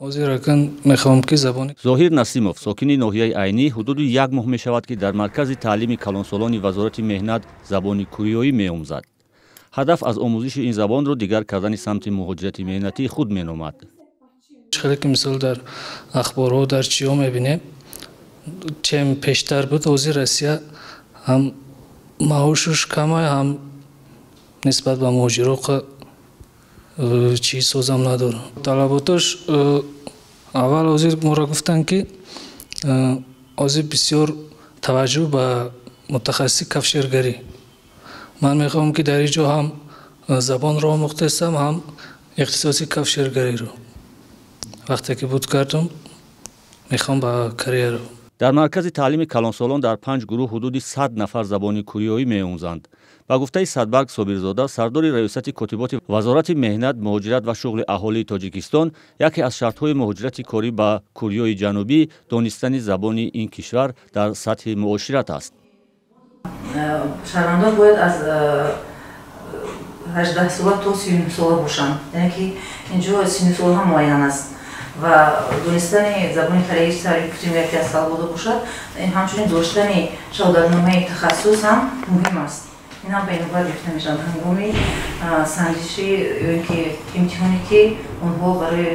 Ҳозир акн мехоҳам ки забони. Зоҳир Насимов, сокини ноҳияи Айнӣ, ҳудуди як моҳ мешавад, ки дар маркази таълими калонсолони Вазорати меҳнат забони куриёӣ меомӯзад. Ҳадаф аз омӯзиши ин забонро дигар кардани самти муҳоҷирати меҳнатии худ меномад. Хеле ки мисол дар ахборҳо, дар чиҳо мебинем, чем пештар буд, ҳозир Россия ҳам маошуш камай, ҳам нисбат ба муҳоҷиро чӣ созам надорам. Талаботош аввал ҳозир моро гуфтанд, ки ҳозир бисёр таваҷҷӯҳ ба мутахассиси кафшергарӣ. Ман мехоҳам, ки дар ин ҷо ҳам забонро омӯхтаистам, ҳам ихтисоси кафшергариро. Вақте ки буд кардам, мехоҳам ба карьера. Дар маркази таълими калонсолон дар панҷ гурӯҳ ҳудуди 100 нафар забони куриёӣ меомӯзанд. Ба гуфтаи Садбарг Собирзода, сардори Раёсати котиботи Вазорати меҳнат, муҳоҷират ва шуғли аҳолии Тоҷикистон, яке аз шартҳои муҳоҷирати корӣ ба Куриёи Ҷанубӣ донистани забони ин кишвар дар сатҳи муошират аст. Шаҳрвандон бояд аз 18-сола то 39-сола бошанд, яъне ки инҷо синну сол ҳам муайян аст ва донистани забони кореяи сари гуфтем, яке аз талабота бошад. Ҳамчунин доштани шаҳодатномаи тахассус ҳам муҳим аст. Ин ҳам ба инобат гирифта мешавад ҳангоми санҷиши ё ин ки имтиҳоне, ки онҳо барои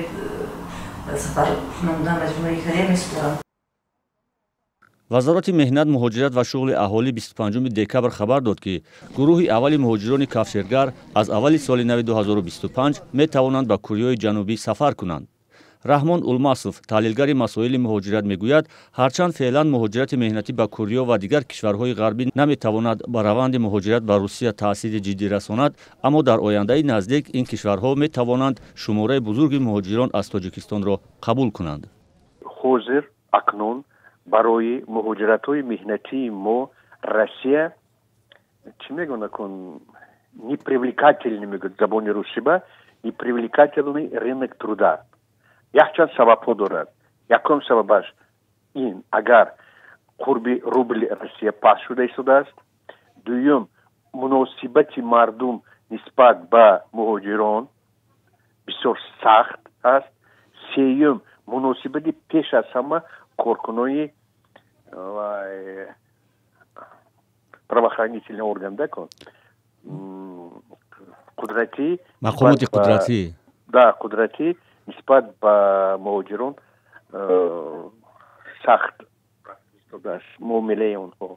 сафар намудан ба Ҷумҳурии Корея месупоранд. Вазорати меҳнат, муҳоҷират ва шуғли аҳолӣ 25 декабр хабар дод, ки гурӯҳи аввали муҳоҷирони кафшергар аз аввали соли нави 2025 метавонанд ба Куриёи Ҷанубӣ сафар кунанд. Раҳмон Улмасов, таҳлилгари масоили муҳоҷират, мегӯяд, ҳарчанд феълан муҳоҷирати меҳнатӣ ба Куриё ва дигар кишварҳои ғарбӣ наметавонад ба раванди муҳоҷират ба Русия таъсири ҷиддӣ расонад, аммо дар ояндаи наздик ин кишварҳо метавонанд шумораи бузурги муҳоҷирон аз Тоҷикистонро қабул кунанд. Ҳозир акнун барои муҳоҷиратҳои меҳнатии мо Россия, чӣ мегӯянд акун, непривлекательный мегӯяд забони русиба, непривлекательный рынок труда. Якчанд сабабҳо дорад. Якум сабабаш ин, агар қурби рубли Россия паст шуда истодааст. Дуюм, муносибати мардум нисбат ба муҳоҷирон бисёр сахт аст. Сеюм, муносибати пеш аз ҳама коркунони правоохранительный орган да кун қудратӣ. Мақомоти қудратӣ. Да, қудратӣ нисбат ба муҳоҷирон сахт истодааст муомилаи онҳо.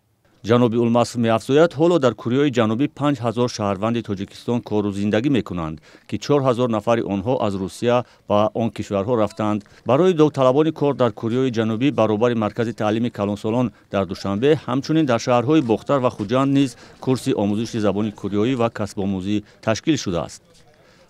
Ҷаноби Улмасов меафзояд, ҳоло дар Куриёи Ҷанубӣ 5000 шаҳрванди Тоҷикистон кору зиндагӣ мекунанд, ки 4000 нафари онҳо аз Русия ба он кишварҳо рафтаанд. Барои довталабони кор дар Куриёи Ҷанубӣ баробари маркази таълими калонсолон дар Душанбе, ҳамчунин дар шаҳрҳои Бохтар ва Хуҷанд низ курси омӯзиши забони куриёӣ ва касбомӯзӣ ташкил шудааст.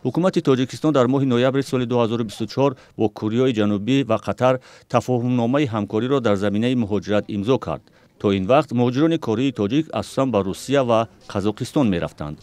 Ҳукумати Тоҷикистон дар моҳи ноябри соли 2024 бо Куриёи Ҷанубӣ ва Қатар тафоҳумномаи ҳамкориро дар заминаи муҳоҷират имзо кард. То ин вақт муҳоҷирони кории тоҷик асосан ба Русия ва Қазоқистон мерафтанд.